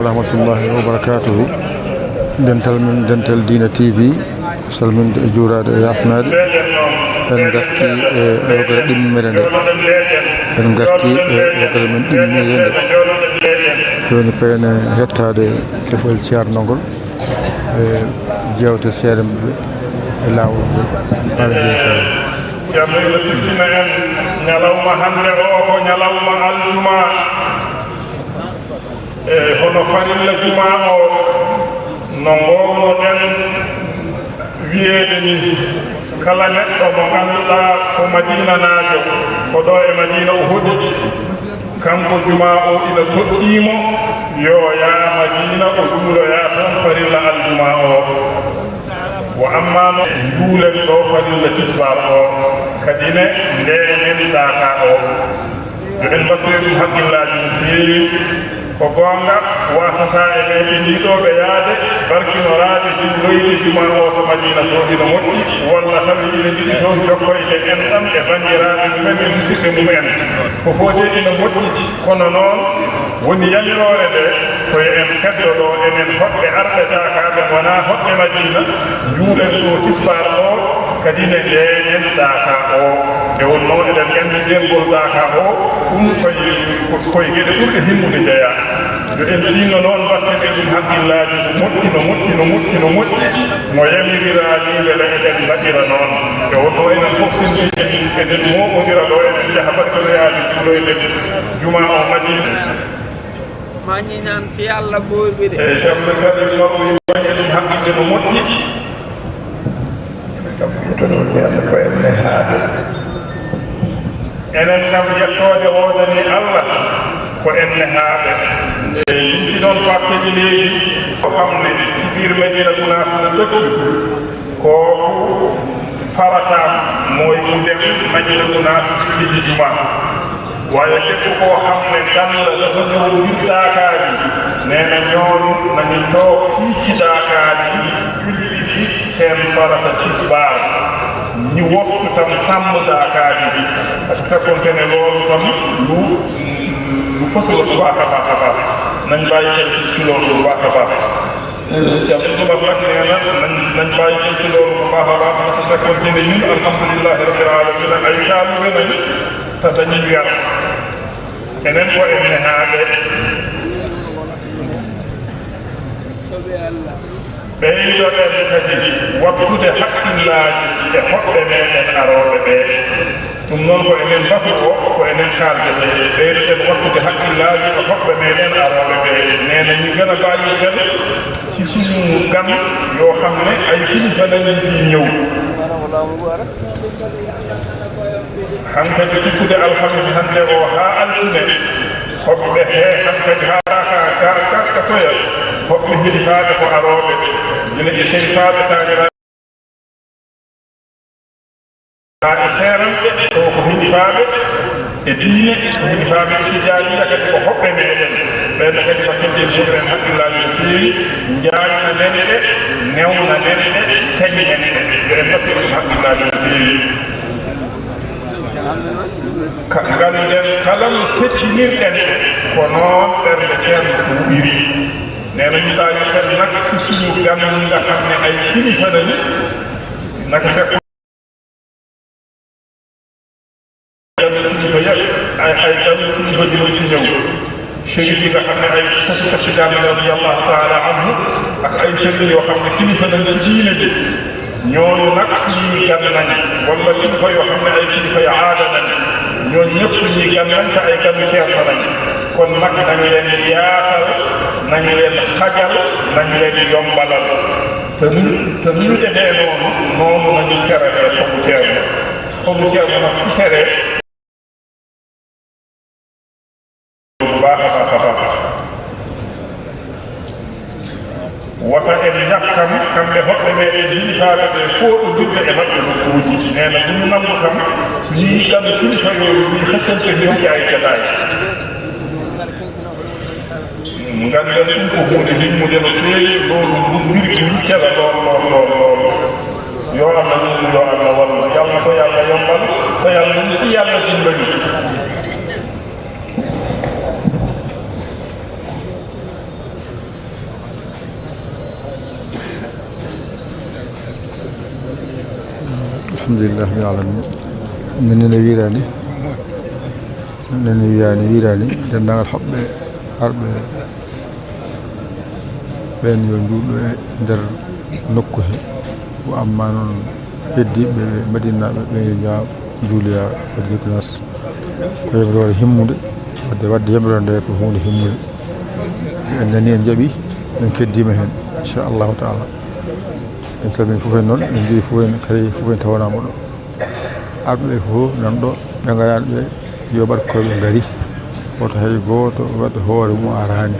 rahmatullahi wa barakatuhu dental min dental dina tv salminde e juurade e yafnade en garti e yogere ɗimmere nde en garti e yogere men ɗimmere nde joni payne hettade kefol ceerno ngol e jewte seeɗa ɓe e lawol ngol ala inchallah jamila sisina en ñalawma hande o ko ñalawma aljuma e hono farilla juma o no gownoɗen wiyeede ni kala neɗɗo mo ngannduɗa ko madina naajo ko ɗo e madina o hoɗi kanko juma o ina toɗɗimo yo yaa madina o juuloya tan farilla aljuma o wo ammano juulen ɗo farilla tisbar o kadine ndenen daka o yo en mbattoye ɗum haqqillaji no feewi ko gonga wasata e meɗe ndiɗoɓe yaade barkinoraade juuloyde juma o to madina to ina moƴƴi walla tawi ina jiɗi toon jokkoyde en ɗam e bandiraɓe mumen e musidɓe mumen ko fode ina moƴƴi kono noon woni yallirore nde koye en keddoɗo enen hoɓɓe arɓe dakaɓe wona hoɓɓe madina juulen ɗo tisbar o kadi ne jeeyen daka o e wonno eɗen gandi ndengol daka o ɗum koye gueɗe ɓurɗe himmude jeeya yo en tinno noon mbattene ɗum haqqillaji no moƴƴi mo yamiriraani beele eɗen mbaɗira noon e wonno enen fof sinni eɗen moɓodira ɗo eɗen jaha barkinoyaji juuloyde juma o madina mañi ñaan ci yàlla buur bi de e jamɓe kadi noon wañe ɗum haqqinde no moƴƴi kam yettoɗon yalla ko enne haade enen kam yettode oɗani allah ko enne haaɓe e yimɓi noon fakkeji leydi ko famne biir medina gunasna tokki ko faratam moye udem madina gunas liji juma waye debbo ko hamne dalla dafa ñow wirdakaji nena ñoon nañu taw fiicidakaji julɗi fi sen farata tisbar ñi woptu tan sammdakaji ɗi par ce que fekkontene loolu tan lu fasolo ɗum baax a baax a baax nañ bàyyi xel ci loolu bu baax a baax jam ɗuma nag neena nañ bàyyi xel ci loolu bu baax a baax parce que fekkontene ñun alhamdulillahi rabbil alamina ay taalibe nañ te dañuy yar enen ko enne haaɓe ɓeydoɗen kadi wattude haqqillaji e hoɓɓe meɗen arooɓe ɓe ɗum noon ko enen batu o ko enen kaaldete ɓeydoɗen wattude haqqillaji e hoɓɓe meɗen arooɓe ɓe nena ñi gën a bàyyi xel ci suñu gan yoo xam ne ay kilifa lañu fi ñëw hankadi tikkude alhamis hande o haa altine hoɓɓe he hankadi haa kasoya hoɓɓe hilifaaɓe ko arooɓe ine e serifaaɓe taanira haa e seeranɓe to ko hilifaaɓe e diine ko hilifaaɓe e tijaaniya kadi ko hoɓɓe meeɗen ɓeɗo kadi bakkelde muɗumen haqqillaji no feewi jaajna nen ɓe newna nen ɓe taƴi nen ɓe yo en bakkil ɗum haqqillaji no feewi nganden kala no teddinirɗen ko noon ɓernde ceerno ko wuɗiri nena ñiɗayo fen nak ci suñu gan nga xam ne ay kilifa lañu naka fekk kilifa yëpp ay gan kilifa dina ci ñëw chérif yi nga xam ne ay kasi daan radiyallahu taala anhu ak ay chérif yoo xam ne kilifa lañ ci diine ji ñooñu nag suñuy gan nañ wala kilifa yoo xam ne ay kilifa yu aada nañ ñooñu ñëpp suñuy gan nañ te ay ganu ceerno nañ kon nag nañ leen yaatal nañ leen xajal nañ leen yombalal te nu ñu defee noonu nañu seralee xobu ceerno nag su seree bu baax a baax a baax wata en ñakkam kamɓe hoɓɓe meɗen hilifaaɓe ɓe fof ɗo dirde e maɓɓe nokkuuji nena ɗum namdo kam ni ɗam kilifa yo ni haccante ñoƴƴi ay jataay nganden ɗum ko hunde himmude no feewi loolu mbirki wiccela lool yo Allah ɗum yo Allah wallu yalla ko yalla yombal ko yalla ɗum yalla dimbali alhamdulillah rabbil alamin nene wirani nene wiyani wirani dendagal hoɓɓe arɓe ɓen yo juuɗo e nder nokku he ko amma noon heddiɓe ɓe madinaɓe ɓe ya juuloya wadde classe ko heɓrore himmude wadde yemrode nde ko hunde himmude en nani en jaaɓi en keddima hen inchallahu taala en calmini fof en noon en jii fof en kadi fof en tawanama ɗo arɓe ɓe fof nan ɗo ɓe garaɓe ɓe yoɓat koɓe gaari woto hay goto waɗa hoore mum arani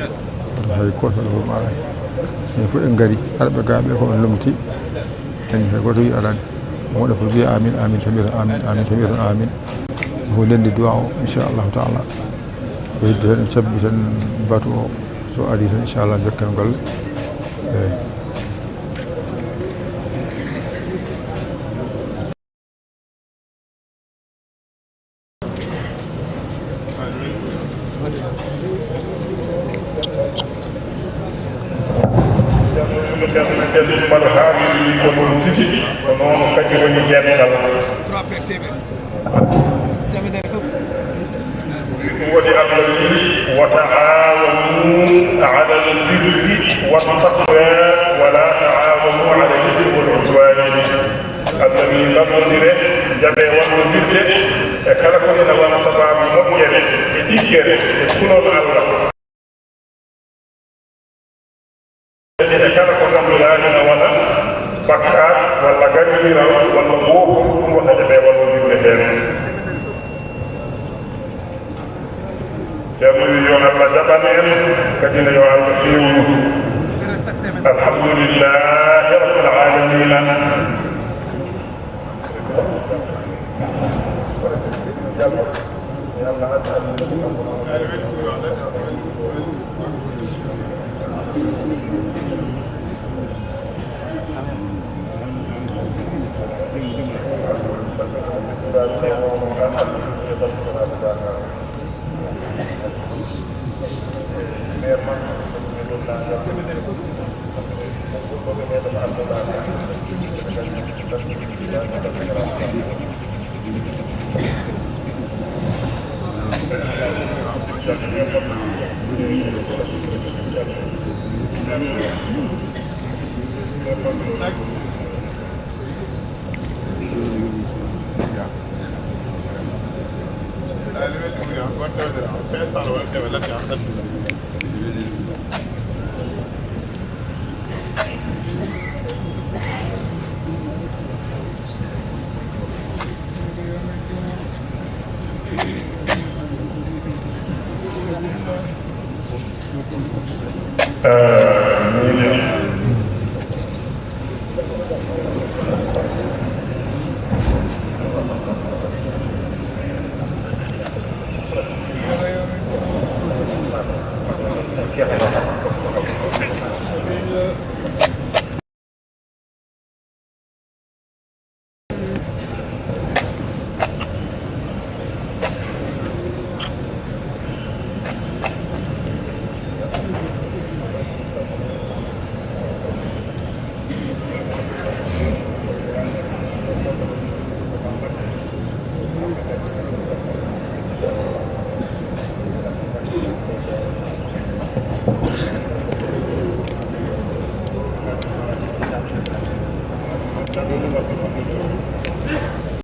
woto hay goto waɗa hoore mum arani en fof en gaari arɓe gaɓe ko en lomti en hay goto wi arani wonɗo fof wiya amin amin tamira amin amin tamira amin ko ndendi duwa o inchallahu taala ko heddi tan en cabbi tan batu o so ari tan inchallah jokken golle eyyi mbaɗa haali ko ɗum tigi ko noon kadi woni jeeɗital woni allah wi wa taawanu ala albirri wattaqwa wala taawanu ala albirri waludwani allah wi lamodire jaɓe wallodirde e kala ko ina wona sababu moƴƴere e ɗiggere e kulol allah e kala ko ngannduɗaa ina wona bakkar walla gañiriral walla gooko ɗum wona jaɓe wallodirde heen ceerno wi yo allah jaɓan en kadi ne yo allah fewnu alhamdulillahi rabbil alamina